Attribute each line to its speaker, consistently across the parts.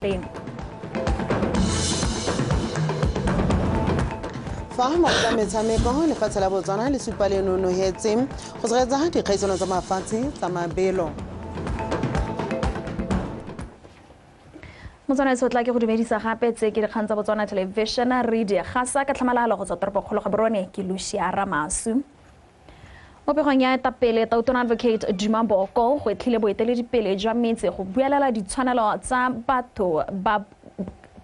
Speaker 1: Teng.
Speaker 2: Fa mo tsa metshameko, lefatshe la Botswana le supa le nonogetse go tshegetsa dikgaisano tsa mafatshe tsa mabelo.
Speaker 1: Motswana e tla ke go dumedisa gape. Tse ke dikgang tsa Botswana Television, re di gasa ka tlhamalalo go tswa toropokgolo Gaborone. Ke Lucia Ramasu. Mo pegong ya etapele, Tautona Advocate Duma Boko go etlhile boeteledipele jwa metse go buelela ditshwanelo tsa batho ba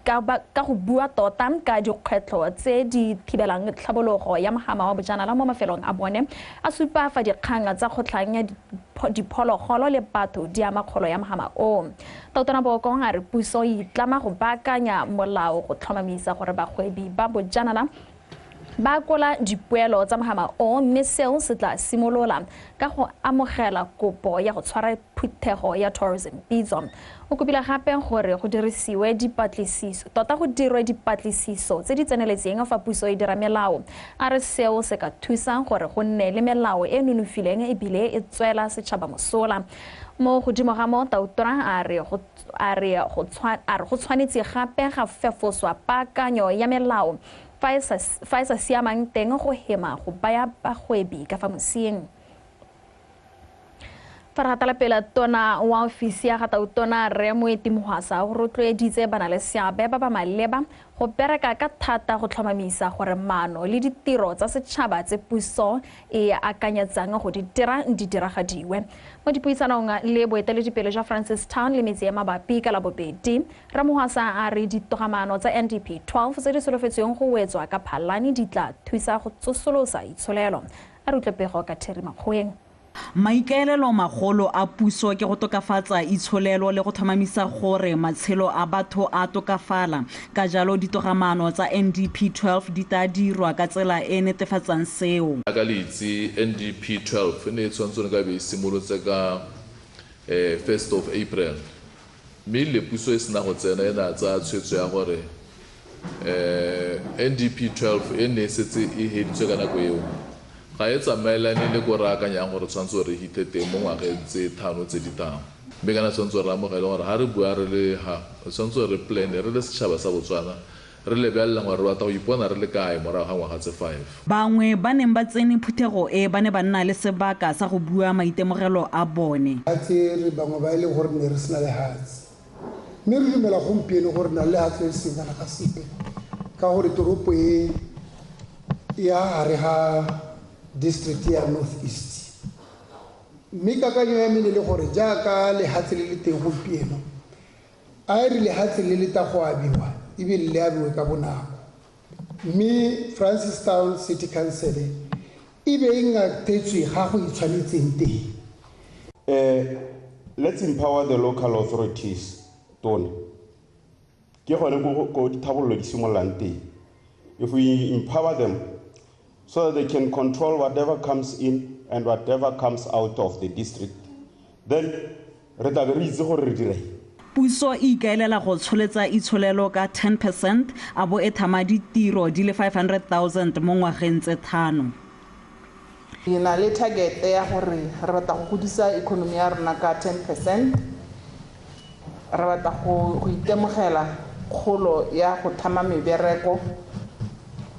Speaker 1: ka go bua tota ka dikgwetlho tse di thibelang tlhabologo ya mogama wa bojanala mo mafelong a bone, a supa fa dikgang tsa kgotlhang ya diphologolo le batho di ama kgolo ya mogama o. Tautona Boko a re puso e itlama go baakanya molao go tlhomamisa gore bagwebi ba bojanala ba akola dipoelo tsa mogama o, mme seo se tla simolola ka go amogela kopo ya go tshwara phuthego ya tourism pitso. O kopile gape gore go dirisiwe dipatlisiso tota, go dirwe dipatlisiso tse di tseneletseng fa puso e dira melao. A re seo se ka thusa gore go nne le melao e nonofileng ebile e tswela setšhaba mosola. Mo godimo ga mo, Tautona a re go tshwanetse gape ga fefoswa paakanyo ya melao fa e sa siamang teng go hema go baya bagwebi ka fa mosing. Fa re gatela pele, tona wa ofisi ya ga Tautona, Rre Moeti Mohwasa, go rotloeditse bana le seabe ba ba maleba go bereka ka thata go tlhomamisa gore maano le ditiro tsa setšhaba tse puso e akanyetsang go di dira di diragadiwe. Mo dipuisanong le boeteledipele jwa Francistown le metse ya mabapi ka Labobedi, Ramohwasa a re ditogamaano tsa NDP 12 tse di solofetsweng go wetswa ka Phalane di tla thusa go tsosolosa itsholelo. A re utlwe pego ka Theri Makgoeng.
Speaker 3: Maikaelelo magolo a puso ke go tokafatsa itsholelo le go tlhomamisa gore matshelo a batho a tokafala. Ka jalo ditogamaano tsa NDP 12 di tla dirwa ka tsela e netefatsang seo.
Speaker 4: Ka le itse, NDP 12 e ne e tshwanetse ka be e simolotse ka 1st of April, mme le puso e sena go tsena e ne a tsaya tshwetso ya gore NDP 12 e ne e setse e heditswe ka nako eo ga e tsamaelane le ko re akanyang gore tshwanetse gore re hithe teng mo ngwageng tse 5 tse di tang. Mme kana tshwanetse gore re amogele gore ga re bua re le ha re tshwanetse gore re plan re le setšhaba sa Botswana, re lebelelang gore re batla go ipona re le kae morago ga ngwaga tse 5.
Speaker 3: Bangwe ba neng ba tsene phuthego e ba ne ba nna le sebaka sa go bua maitemogelo a bone.
Speaker 5: Tse re bangwe ba e leng gore ne re sena lehatshe, mme re dumela gompieno gore na le lehatshe le seng kana ga sepe, ka gore toropo e ya gare ga district ya North East. Mme kakanyo ya mene le gore jaaka lehatshe le le teng gompieno, a e re lehatshe le le ta go abiwa ebile le abiwe ka bonako, mme Francistown City Council e be e ngathetswe ga go itshwanetseng teng.
Speaker 6: Let's empower the local authorities, Tona. Ke gone ko dithabololo di simololang teng. If we empower them so that they can control whatever comes in and whatever comes out of the district, then re tla be re itse gore re direng.
Speaker 3: Puso e ikaelela go tsholetsa itsholelo ka 10% a bo e thama ditiro di le 500 000 mo ngwageng tse 5.
Speaker 7: Re na le target ya gore re batla go godisa economy ya rona ka 10%. Re batla go itemogela kgolo ya go thama mebereko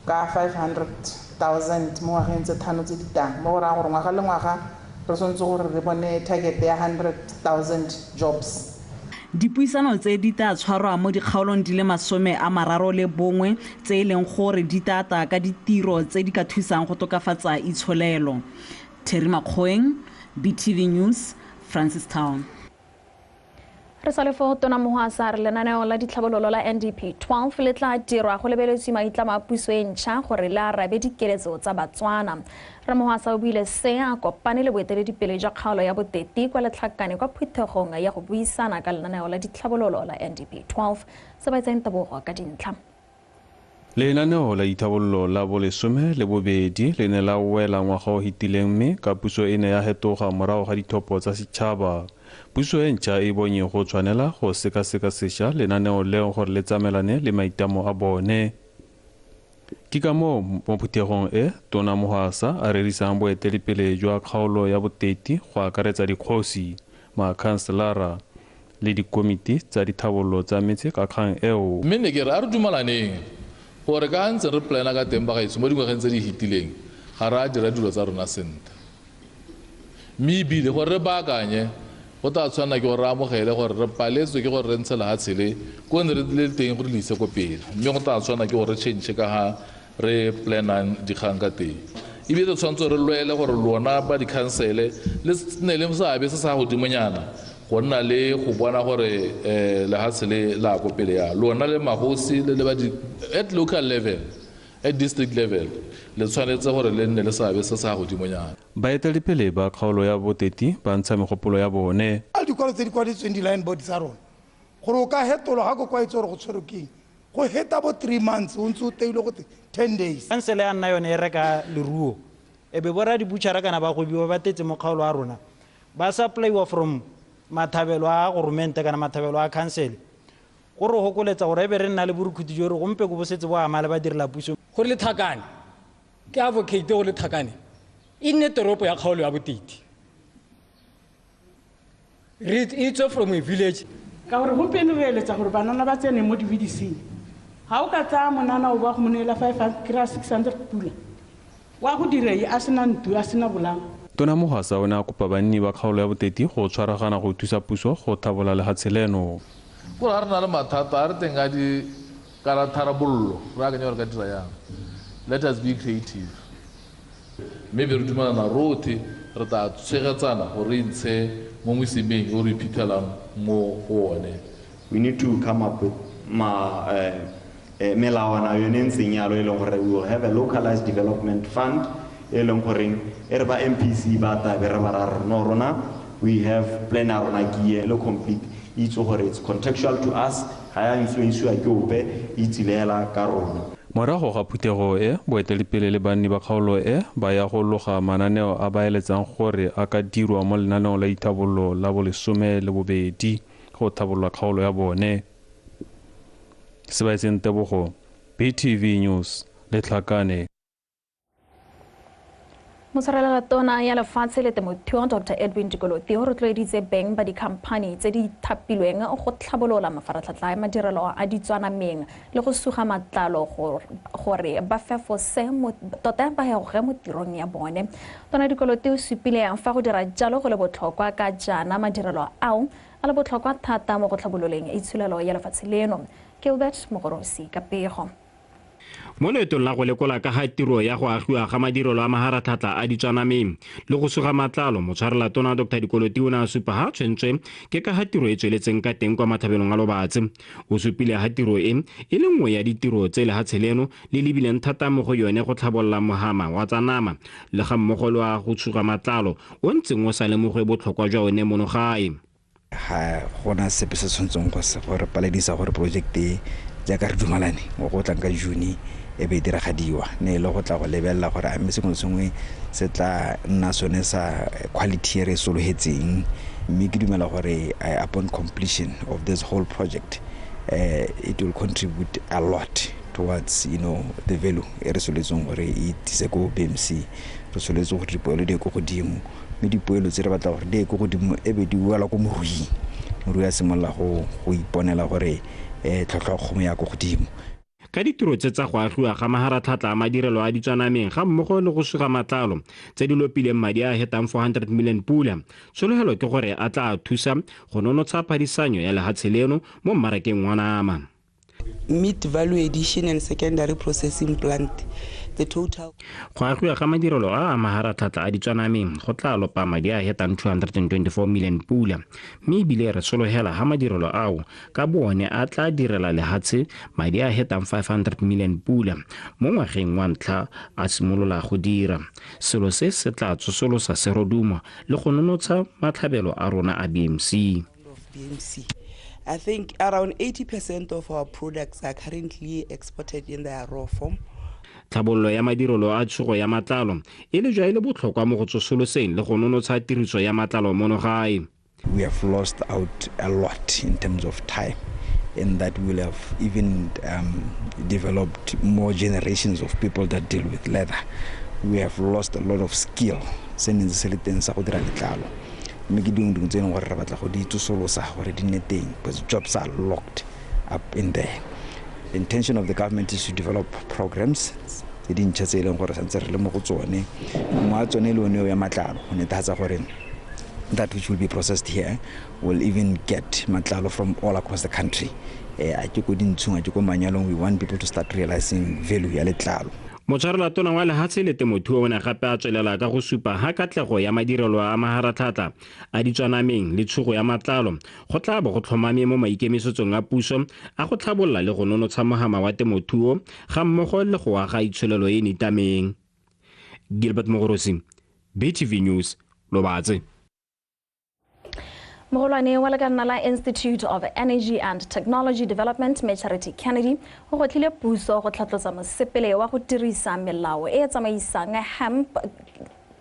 Speaker 7: ka 500 000 mo ngwageng tse 5 tse di tang, mo go raya gore ngwaga le ngwaga re tshwanetse gore re bone target ya 100 000 jobs.
Speaker 3: Dipuisano tse di tla tshwarwa mo dikgaolong di le 31 tse e leng gore di tla tla ka ditiro tse di ka thusang go tokafatsa itsholelo. Terry Makgoeng, BTV News, Francistown.
Speaker 1: Re sa le fo, Tona Mohwasa re lenaneo la ditlhabololo la NDP 12 le tla dirwa go lebeletswe maitlamo a puso e ntšha gore le arabe dikeletso tsa Batswana. Re Mohwasa o buile se a kopane le boeteledipele jwa kgaolo ya Boteti kwa Letlhakane kwa phuthegong ya go buisana ka lenaneo la ditlhabololo la NDP 12. Se ba etseng tebogo ka dintlha.
Speaker 8: Lenaneo la dithabololo la bo-12 le ne la wela ngwaga o fetileng, mme ka puso e ne ya fetoga morago ga ditlhopho tsa setšhaba, puso e ntšha e bonye go tshwanela go sekaseka sešwa lenaneo leo gore le tsamaelane le maitlamo a bone. Ke ka moo mo phuthegong e Tona Mohwasa a rerisang boeteledipele jwa kgaolo ya Boteti go akaretsa dikgosi, makhanselara le dikomiti tsa dithabollo tsa metse ka kgang eo.
Speaker 4: Mme ne ke re a re dumalaneng gore ka ntse re plana ka teng bagaetsho mo dingwageng tse di fetileng ga re a dira dilo tsa rona sentle. Mme ebile gore re baakanye go tla tshwanela ke gore re amogele gore re paletswe ke gore re ntshe lehatshe le ko ne re le teng gore le ise ko pele, mme go tla tshwanela ke gore re change ka ga re planang dikgang ka teng. Ebile re tshwanetse re lwele gore lona ba dikhansele le nne le seabe se sa godimonyana go nna le go bona gore lehatshe le la ko pele ya lona le magosi le ba at local level, at district level le tshwanetse gore le nne le seabe se sa godimonyana.
Speaker 8: Baeteledipele ba kgaolo ya Boteti ba ntsha megopolo ya bone.
Speaker 5: A dikwalo tse di kwaditsweng di-line board tsa rona gore o ka hetolwa ga ko kwaetse gore go tshwerwe keng, go heta bo 3 months o ntse o teile go 10 days.
Speaker 9: Kansele ya nna yone e reka leruo e be bora dibutšhara kana bagwebi ba ba tetse mo kgaolo ya rona ba supplyiwa from mathabelo a goromente kana mathabelo a khansele gore hokoletsa gore e be re nna le borukhuti jo re gompe ko bosetse bo ama le ba direla puso.
Speaker 10: Gore Lethakane ke advocate gore Lethakane e nne toropo ya kgaolo ya Boteti, re e tswe from a village.
Speaker 7: Ka gore gompieno re eletsa gore banana ba tsene mo di-VDC. Ga o ka tsaya monana o ba go mo neela 500 kry-a 600 pula wa go direi a sena ntu a sena bolang.
Speaker 8: Tona Mohwasa o ne a kopa banni ba kgaolo ya Boteti go tshwaragana go thusa puso go thabola lehatshe leno.
Speaker 4: Gore ga re na le mathata a re teng a dikaratharabollo re akanya gore ka dira yang, let us be creative. Mme be re dumelana rotlhe re tla tshegetsana gore re ntshe mo mosimeng o re iphitlhelang mo go one.
Speaker 11: We need to come up with melawana yone ntseng yalo e leng gore we will have a localized development fund e leng goreng e re ba MPC ba tabe re ba ra re no rona we have plan ya rona ke e le complete itse gore it's contextual to us ga ya influensiwa ke ope e tsilela ka rona.
Speaker 8: Morago ga phuthego e, boeteledipele le banni ba kgaolo e ba ya go loga mananeo a ba eletsang gore a ka dirwa mo lenaneong la ithabollo la bo 12 go thabolla kgaolo ya bone. Sebaetseng Tebogo, BTV News, Letlhakane.
Speaker 1: Motshwarelela tona ya lefatshe le temothuo Dr. Edwin Dikoloti o rotloeditse beng ba dikhamphani tse di thapilweng go tlhabolola mafaratlhatlha a madirelo a ditswanameng le go suga matlalo gore ba fefose tota ba hegoge mo tirong ya bone. Tona Dikoloti o supile fa go dira jalo go le botlhokwa ka jaana madirelo ao a le botlhokwa thata mo go tlhabololeng itsholelo ya lefatshe leno. Gilbert Mogorosi ka pego.
Speaker 12: Mo leetong la go lekola ka ga tiro ya go agiwa ga madirelo a maharatlhatlha a ditswanameng le go suga matlalo, motshwarela tona Dr. Dikoloti o ne a supa ha tshwentswe ke ka ga tiro e tsweletseng ka teng kwa mathabelong a Lobatse. O supile ha tiro e e le nngwe ya ditiro tse lehatshe leno le lebileng thata mo go yone go tlhabolola mohama wa tsa nama le ga mmogo le wa go suga matlalo o ntseng o sa lemogwe botlhokwa jwa one mono gae.
Speaker 13: Ga gona sepe se tshwanetseng go re paledisa gore project e jaaka re dumalane go tlang ka June e be e diragadiwa, ne e le go tla go lebelela gore a mme sengwe le sengwe se tla nna sone sa quality e re sologetseng. Mme ke dumela gore upon completion of this whole project it will contribute a lot towards the value e re soletseng gore e tise ko BMC. Re soletse gore dipoelo di ye ko godimo, mme dipoelo tse re batla gore di ye ko godimo e be di wela ko moruing. Morui a simolola go iponela gore tlhwatlhwa ya kgomo ya ko godimo.
Speaker 12: Ka ditiro tse tsa go agiwa ga maharatlhatlha a madirelo a ditswanameng ga mmogo le go suga matlalo tse di lopileng madi a hetang 400 million pula, tshologelo ke gore a tla thusa go nonotsha phadisanyo ya lehatshe leno mo mmarakeng wa nama.
Speaker 14: Meat value addition and secondary processing plant. The total
Speaker 12: go agiwa ga madirelo a a maharatlhatlha a ditswanameng go tla lopa madi a hetang 224 million pula, mme ebile re sologela ga madirelo ao ka boone a tla direla lehatshe madi a hetang 500 million pula mo ngwageng wa ntlha a simolola go dira. Selo se se tla tsosolosa serodumo le go nonotsha matlhabelo a rona a BMC.
Speaker 14: I think around 80% of our products are currently exported in their raw form.
Speaker 12: Tlhabololo ya madirelo a tshugo ya matlalo e le jwa e le botlhokwa mo go tsosoloseng le go nonotsha tiriso ya matlalo mono gae.
Speaker 13: We have lost out a lot in terms of time, in that we will have even developed more generations of people that deal with leather. We have lost a lot of skill se neng se le teng sa go dira letlalo. Mme ke dingwe dingwe tse e leng gore re batla go di tsosolosa gore di nne teng, because jobs are locked up in there. The intention of the government is to develop programs tse dintšha tse e leng gore santse re le mo go tsone. Mongwe wa tsone le one ya matlalo, go netefatsa gore that which will be processed here will even get matlalo from all across the country. A ke ko dintshong, a ke ko manyalong, we want people to start realizing value ya letlalo.
Speaker 12: Motshwarelatona wa lehatshe le temothuo o ne gape a tswelela ka go supa ha katlego ya madirelo a maharatlhatlha a ditswanameng le tshugo ya matlalo go tla bo go tlhomame mo maikemisetsong a puso a go tlhabolola le go nonotsha mohama wa temothuo ga mmogo le go aga itsholelo e nitameng. Gilbert Mogorosi, BTV News, Lobatse.
Speaker 1: Mogolwane wa lekalana la Institute of Energy and Technology Development, Charity Kennedy, o gwetlhile puso go tlhatlotsa mosepele wa go dirisa melao e e tsamaisang hemp,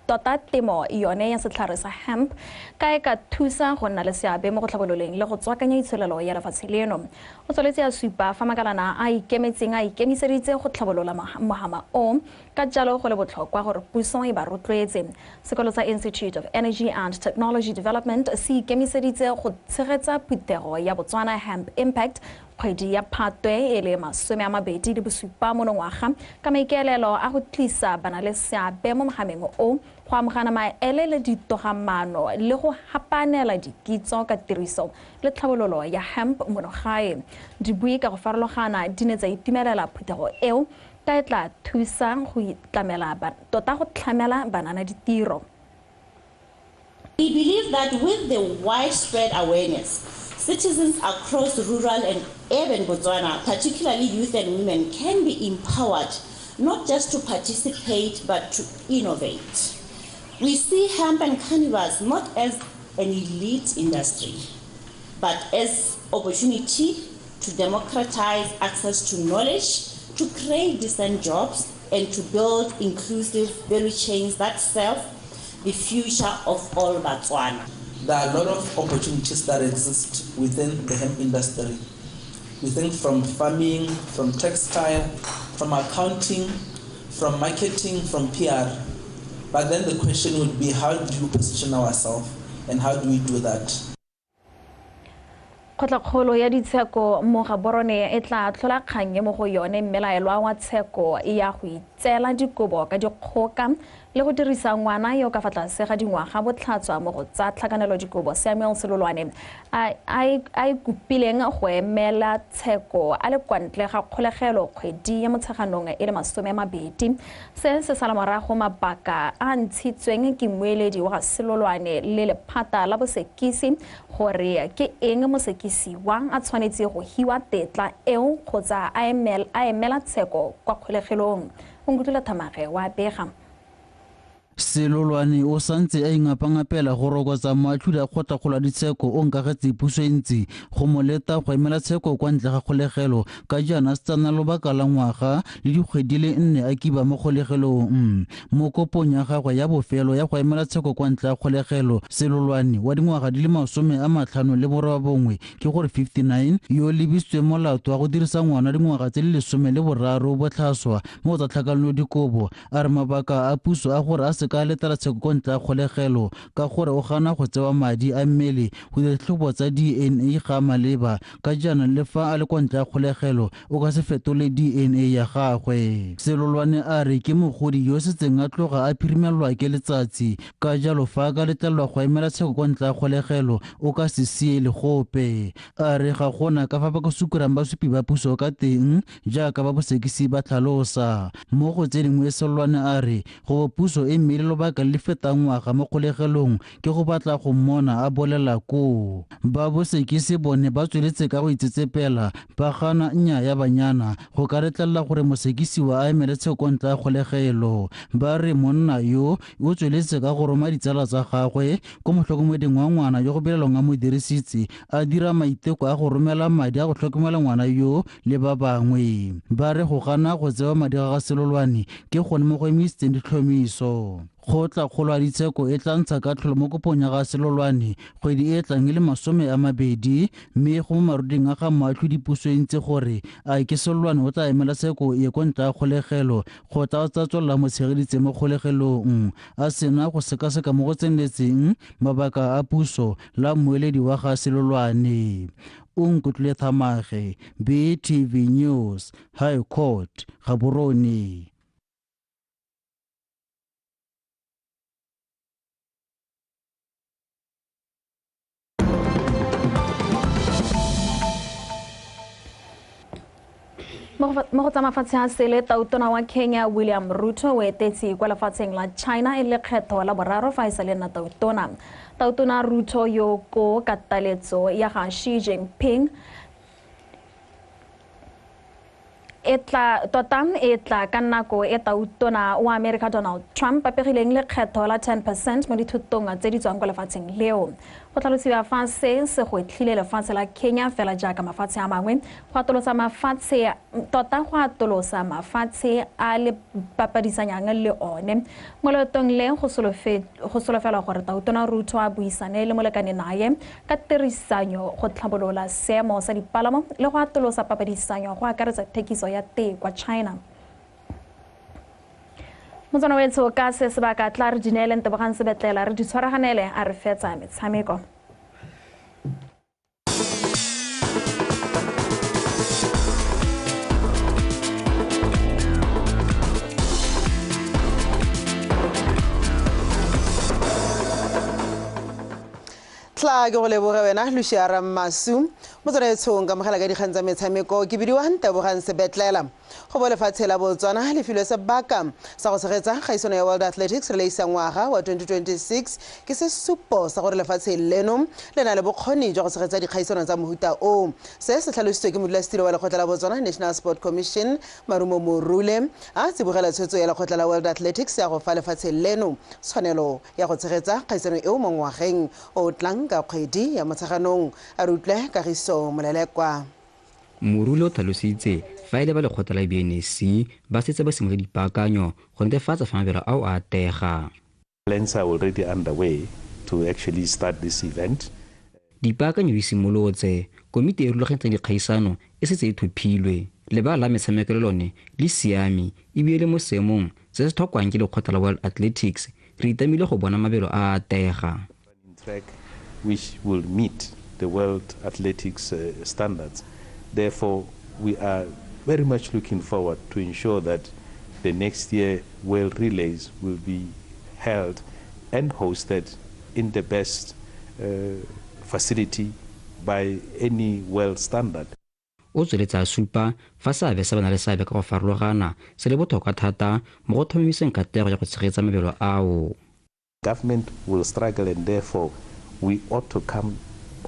Speaker 1: tota temo yone ya setlhare sa hemp, ka e ka thusa go nna le seabe mo go tlhabololeng le go tswakanya itsholelo ya lefatshe leno. O tsweletse a supa fa makalana a ikemetseng a ikemiseditse go tlhabolola mohama o, ka jalo go le botlhokwa gore puso e ba rotloetse. Sekolo sa Institute of Energy and Technology Development se ikemiseditse go tshegetsa phuthego ya Botswana Hemp Impact kgwedi ya Phatwe e le 27 monongwaga ka maikaelelo a go tlisa bana le seabe mo mohameng o, go amogana maele le ditogamaano le go hapanela dikitso ka tiriso le tlhabololo ya hemp mono gae. Dibui ka go farologana di ne tsa itumelela phuthego eo ka e tla thusang go itlamela tota go tlhamela banana ditiro.
Speaker 15: We believe that with the widespread awareness, citizens across rural and urban Botswana, particularly youth and women, can be empowered not just to participate but to innovate. We see hemp and cannabis not as an elite industry, but as opportunity to democratize access to knowledge, to create decent jobs, and to build inclusive value chains that serve the future of all Botswana.
Speaker 16: There are a lot of opportunities that exist within the hemp industry. We think from farming, from textile, from accounting, from marketing, from PR. But then the question would be, how do we position ourselves and how do we do that?
Speaker 1: Kgotlakgolo ya ditsheko mo Gaborone e tla tlhola kgang e mo go yone mmelaelwa wa tsheko ya go itseela dikobo ka dikgoka le go dirisa ngwana yo ka fa tlase ga dingwaga botlhatswa mo go tsa tlhakanelo dikobo Samuel Selolwane a ikopileng go emela tsheko a le kwa ntle ga kgolegelo kgwedi ya Motsheganong e le 20. Se se sala morago mabaka a ntshitsweng ke mmueledi wa ga Selolwane le lephata la bosekisi gore ke eng mosekisiwa a tshwanetse go hiwa tetla eo kgotsa a emela tsheko kwa kgolegelong. Onkutlwela Thamage wa bega.
Speaker 17: Selolwane o santse a ingapangapela go rokotsa moatlhodi a kgotlakgolo a ditsheko o nkagetse puso e ntsi go mo leta go emela tsheko kwa ntle ga kgolegelo ka jaana se tsana lobaka la ngwaga le dikgwedi le 4 a kiba mo kgolegelong. Mo kopong ya gagwe ya bofelo ya go emela tsheko kwa ntle ga kgolegelo, Selolwane wa dingwaga di le 59 ke gore 59 yo lebisitsweng molato wa go dirisa ngwana dingwaga tse le 13 botlhaswa mo go tsa tlhakanelo dikobo a re mabaka a puso a gore a se ka letela tsheko kwa ntle ga kgolegelo ka gore o gana go tsewa madi a mmele go dira ditlhobo tsa DNA ga maleba ka jaana le fa a le kwa ntle ga kgolegelo o ka se fetole DNA ya gagwe. Selolwane a re ke mogodi yo setseng a tloga a phirimelwa ke letsatsi ka jalo fa a ka letlelelwa go emela tsheko kwa ntle ga kgolegelo o ka se siele gope. A re ga gona ka fa ba ka sukurang basupi ba puso ka teng jaaka ba bosekisi ba tlhalosa. Mo go tse dingwe Selolwane a re go puso e mme lobaka le fetang ngwaga mo kgolegelong ke go batla go mmona a bolela koo. Ba bosekisi bone ba tsweletse ka go itsetsepela ba gana nnya ya banyana go ka retlelela gore mosekisiwa a emele tsheko ntle ya kgolegelo. Ba re monna yo o tsweletse ka go roma ditsala tsa gagwe ko motlhokomeding wa ngwana yo go belelwang a mo dirisitse a dira maiteko a go romela madi a go tlhokomela ngwana yo le ba bangwe. Ba re go gana go tsewa madi ga Selolwane ke gone mo go emisitseng ditlhomiso. Kgotlakgolo ya ditsheko e tla ntsha katlholo mo kopong ya ga Selolwane kgwedi e tlang e le 20, mme go mo maruding a ga moatlhodi puso e ntse gore a ke Selolwane o tla emela tsheko e kwa ntle ga kgolegelo kgotsa o tla tswelela mo tshegeditse mo kgolegelong a sena go sekaseka mo go tseneletseng mabaka a puso la mmueledi wa ga Selolwane. Onkutlwile Thamage, BTV News, High Court, Gaborone.
Speaker 1: Mo go tsa mafatshe a sele, tautona wa Kenya William Ruto o etetse kwa lefatsheng la China e le lekgetho la boraro fa e sa le nna tautona. Tautona Ruto yo ko ka taletso ya ga Xi Jinping e tla tota e tla ka nako e tautona wa America Donald Trump a pegileng lekgetho la 10% mo dithutong tse di tswang kwa lefatsheng leo. Go tlhalosiwa fa se se gwetlhile lefatshe la Kenya fela jaaka mafatshe a mangwe go atolosa mafatshe tota go atolosa mafatshe a le papadisanyang le one. Mo leetong le go solofelwa gore tautona Ruto a buisane le molekane naye ka tirisanyo go tlhabolola seemo sa dipalamo le go atolosa papadisanyo go akaretsa thekiso ya tee kwa China. Motswana wetsho ka se sebaka tla re dineele Ntebogang Sebetlela re di tshwaraganele a re fetsa metshameko.
Speaker 2: Tla ke go leboge wena Lucia Ramasu. Motswana wetsho nka mogela ka dikgang tsa metshameko ke bidiwa Ntebogang Sebetlela. Go bo lefatshe la Botswana le filwe sebaka sa go tshegetsa kgaisano ya World Athletics re leisa ngwaga wa 2026 ke sesupo sa gore lefatshe leno le na le bokgoni jwa go tshegetsa dikgaisano tsa mohuta o. Se se tlhalositswe ke modulasetilo wa lekgotla la Botswana National Sport Commission Marumo Morule a tsibogela tshwetso ya lekgotla la World Athletics ya go fa lefatshe leno tshwanelo ya go tshegetsa kgaisano eo mo ngwageng o tlang ka kgwedi ya Motsheganong. A re utlwe Kagiso Molelekwa.
Speaker 18: Morule o tlhalositse fa e le ba lekgotla la BNSC ba setse ba simolotse dipaakanyo go netefatsa fa mabelo ao a atega.
Speaker 19: Plans are already underway to actually start this event.
Speaker 18: Dipaakanyo di simolotse, komiti e rulagantseng dikgaisano e setse e thophilwe. Lebala la metshameko le lone le siame ebile le mo seemong se se tlhokwang ke lekgotla la World Athletics. Re itamile go bona mabelo a atega.
Speaker 19: Track which will meet the World Athletics standards. Therefore, we are very much looking forward to ensure that the next year World Relays will be held and hosted in the best facility by any world standard.
Speaker 18: O tsweletse a supa fa seabe sa bana le seabe ka go farologana se le botlhokwa thata mo go tlhomamiseng katlego ya go tshegetsa mabelo ao.
Speaker 19: Government will struggle and therefore we ought to come,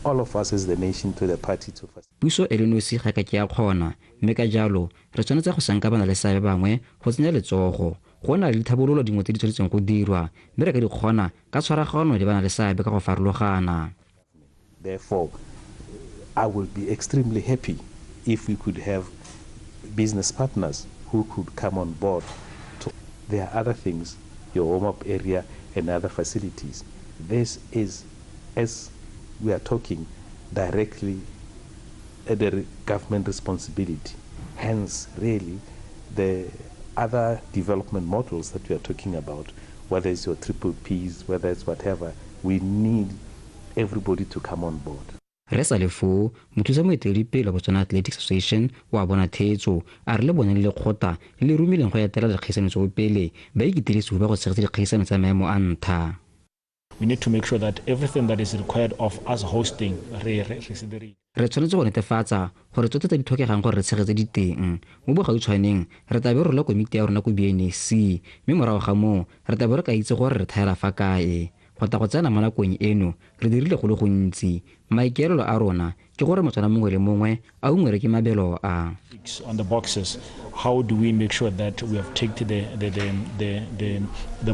Speaker 19: all of us as the nation, to the party to facilitate.
Speaker 18: Puso e le nosi ga ka ke ya kgona, mme ka jalo re tshwanetse go senka bana le seabe bangwe go tsenya letsogo. Go na le dithabololo dingwe tse di tshwanetseng go dirwa, mme re ka di kgona ka tshwaragano le bana le seabe ka go farologana.
Speaker 19: Therefore, I will be extremely happy if we could have business partners who could come on board. There are other things, your warm-up area and other facilities. This is, as we are talking, directly at the government responsibility. Hence, really, the other development models that we are talking about, whether it's your triple Ps, whether it's whatever, we need everybody to come on board.
Speaker 18: Re sa le foo, mothusa moeteledipele wa Botswana Athletics Association wa bona theetso a re le bone le lekgotla le le romileng go etela dikgaisano tseo pele ba ikitile sehuba go tshegetsa dikgaisano tsa maemo a ntha.
Speaker 20: We need to make sure that everything that is required of us hosting re
Speaker 18: Re tshwanetse go netefatsa gore tsotlhe tse di tlhokegang gore re tshegetse diteng. Mo bogautshwaneng re tla be re rola komiti ya rona ko BNSC, mme morago ga moo re tla be re ka itse gore re thaela fa kae. Go tla go tsena mo nakong eno re dirile go le gontsi, Maikaelelo a rona ke gore Motswana mongwe le mongwe a ungwelwe ke mabelo a.
Speaker 20: On the boxes, how do we make sure that we have ticked the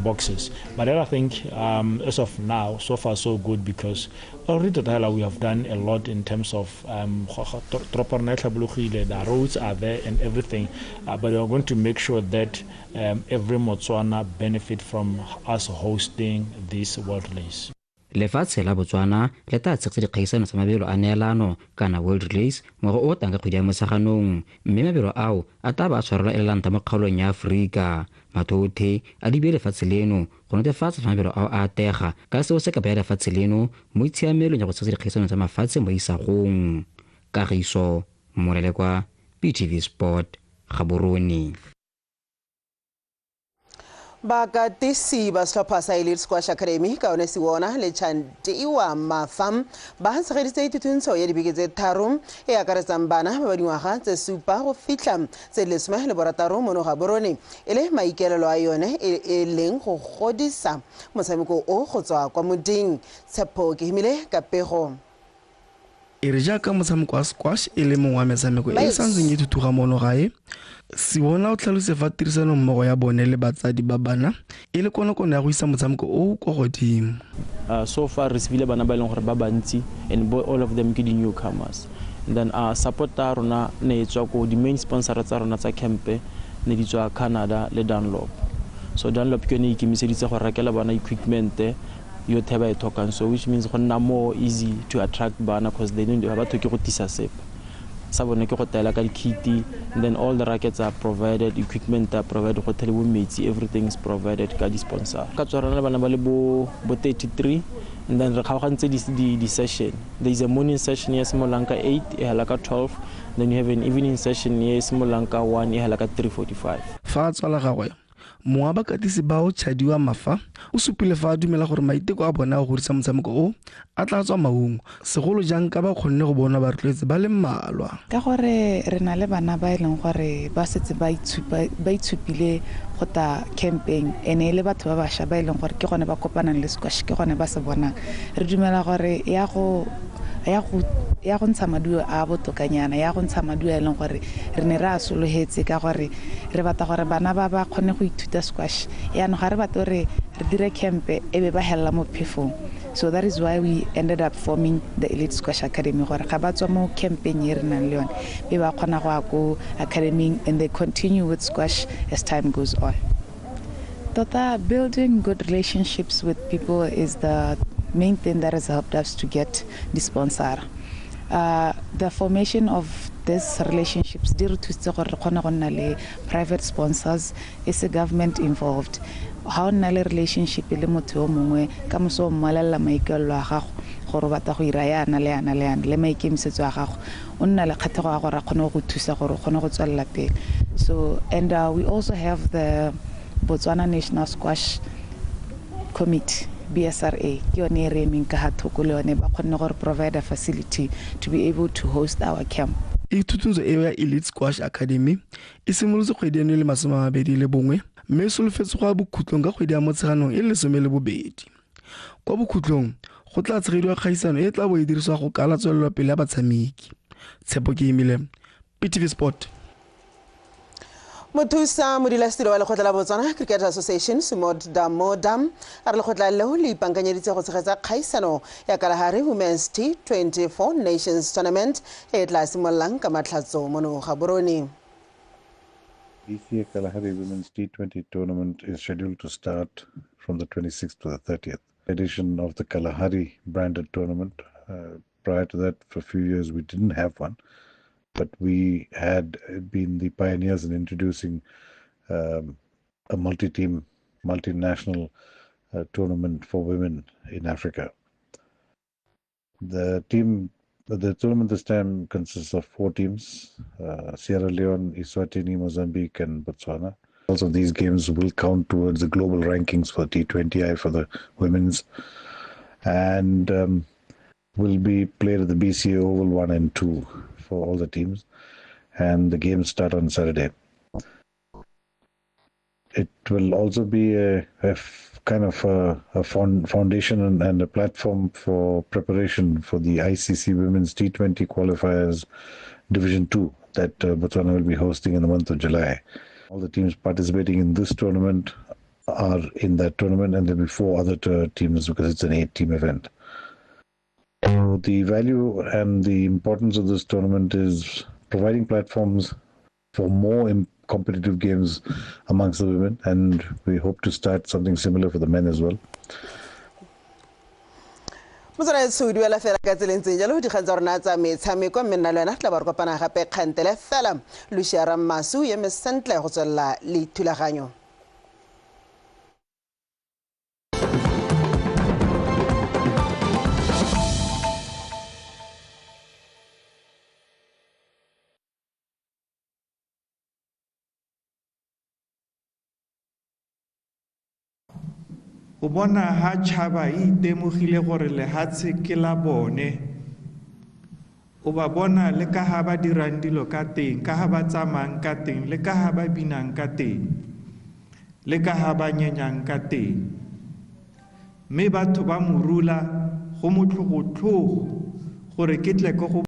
Speaker 20: boxes? But I think as of now, so far so good, because already we have done a lot in terms of the roads are there and everything, but we are going to make sure that every Motswana benefit from us hosting this World Relays.
Speaker 18: Lefatshe la Botswana le tla tshegetsa dikgaisano tsa mabelo a neelano kana World Relays ngwaga o tang ka kgwedi ya Motsheganong, mme mabelo ao a tla ba a tshwarelwa e le la ntlha mo kgaolong ya Aforika. Mathoothe a lebile lefatshe leno go netefatsa fa mabelo ao a atega, ka seo se ka baya lefatshe leno mo tshiamelong ya go tshegetsa dikgaisano tsa mafatshe mo isagong. Kagiso Molelekwa, BTV Sport, Gaborone.
Speaker 2: Bakatisi ba setlhopha sa Elite Squash Academy ka one Siwona le Chantiwa Mafa ba tshegeditse ithutuntsho ya dibeke tse 3 e akaretsang bana ba ba dingwaga tse 7 go fitlha tse 16 mono Gaborone, e le maikaelelo a yone e leng go godisa motshameko o go tswa kwa moding. Tshepo Kehimile ka pego.
Speaker 21: E re jaaka motshameko wa squash e le mongwe wa metshameko e santseng e thuthuga mono gae, Siwona o tlhalose fa tirisanommogo ya bone le batsadi ba bana e le konokono ya go isa motshameko o kwa godimo.
Speaker 22: So far re sebile bana ba e leng gore ba bantsi, and all of them ke di-newcomers. And then support ya rona ne e tswa ko di-main sponsor tsa rona tsa campe ne di tswa Canada le Dunlop. So Dunlop ke yone e ikemiseditse go rekela bana equipment yothe ba e tlhokang, so which means go nna more easy to attract bana because they don't ba tlhoke go tisa sepe. Sa bone ke go taela ka dikiti, and then all the rackets are provided, equipment are provided, go thele bo metsi, everything is provided ka di-sponsor. Ka tswa rena le bana ba le bo 33, and then re kgaogantse di-session. There is a morning session e simololang ka 8 e hela ka 12, then you have an evening session e simololang ka 1 e hela ka 3:45.
Speaker 21: Fa a tswa la gagwe, mongwe wa bakatisi bao Chadiwa Mafa o supile fa a dumela gore maiteko a bona a go godisa motshameko o a tla tswa maungo, segolo jang ka ba kgonne go bona barotloetsi ba le mmalwa.
Speaker 23: Ka gore re na le bana ba e leng gore ba setse ba itshupile go ta campeng, ene e le batho ba bašwa ba e leng gore ke gone ba kopanang le squash, ke gone ba se bonang. Re dumela gore ya go ntsha maduo a botokanyana, ya go ntsha maduo a e leng gore re ne re a sologetse, ka gore re batla gore bana ba ba kgone go ithuta squash. Yaanong ga re batle gore re dire campe e be ba helela mo phefong. So that is why we ended up forming the Elite Squash Academy, gore ga ba tswa mo campeng e re nang le yone be ba kgona go ya ko academy and they continue with squash as time goes on. Tota, building good relationships with people is the main thing that has helped us to get the sponsor. The formation of these relationships di re thusitse gore re kgone go nna le private sponsors, e se government involved. Ha o nna le relationship le motho yo mongwe, ka moso o mmolelela maikaelelo a gago gore o batla go ira yana le yana le yana le maikemisetso a gago, o nna le kgathego ya gore a kgone go thusa gore o kgone go tswelela pele. So, and we also have the Botswana National Squash Committee, BSRA, ke yone e re emeng ka ha thoko le yone, ba kgonne gore provide a facility to be able to host our camp.
Speaker 21: Ithutuntsho eo ya Elite Squash Academy e simolotse kgwedi eno e le 21, mme e solofetse go ya bokhutlong ka kgwedi ya Motsheganong e le 12. Kwa bokhutlong go tla tshegediwa kgaisano e tla bo e dirisiwa go kala tswelelopele ya batshameki. Tshepo Keimile, BTV Sport.
Speaker 2: Mothusa modulasetilo wa lekgotla la Botswana Cricket Association Sumod Damodam a re lekgotla leo le ipaakanyeditse go tshegetsa kgaisano ya Kalahari Women's T24 Nations Tournament e tla simololang ka Matlhatso mono Gaborone.
Speaker 24: BCA Kalahari Women's T20 Tournament is scheduled to start from the 26th to the 30th edition of the Kalahari branded tournament. Prior to that, for a few years, we didn't have one, but we had been the pioneers in introducing a multi-team, multinational tournament for women in Africa. The tournament this time consists of 4 teams, Sierra Leone, Eswatini, Mozambique, and Botswana. Also, these games will count towards the global rankings for T20I for the women's, and will be played at the BCA Oval 1 and 2 for all the teams, and the games start on Saturday. It will also be a kind of a foundation and a platform for preparation for the ICC Women's T20 Qualifiers Division 2 that Botswana will be hosting in the month of July. All the teams participating in this tournament are in that tournament, and there'll be 4 other teams because it's an 8-team event. So the value and the importance of this tournament is providing platforms for more competitive games amongst the women, and we hope to start something similar for the men as well.
Speaker 2: Motswana duela fela ka tseleng tseng jalo dikgang tsa rona tsa metshameko, mme nna le wena tla ba re kopana gape kgantele fela. Lucia Rammasu eme sentle go tswelela le thulaganyo.
Speaker 3: O bona ha tšhaba e itemogile gore lehatshe ke la bone, o ba bona le ka ha ba dirang dilo ka teng, ka ha ba tsamayang ka teng, le ka ha ba binang ka teng, le ka ha ba nyenyang ka teng. Mme batho ba morula go motlhogotlhogo gore ke tle ko go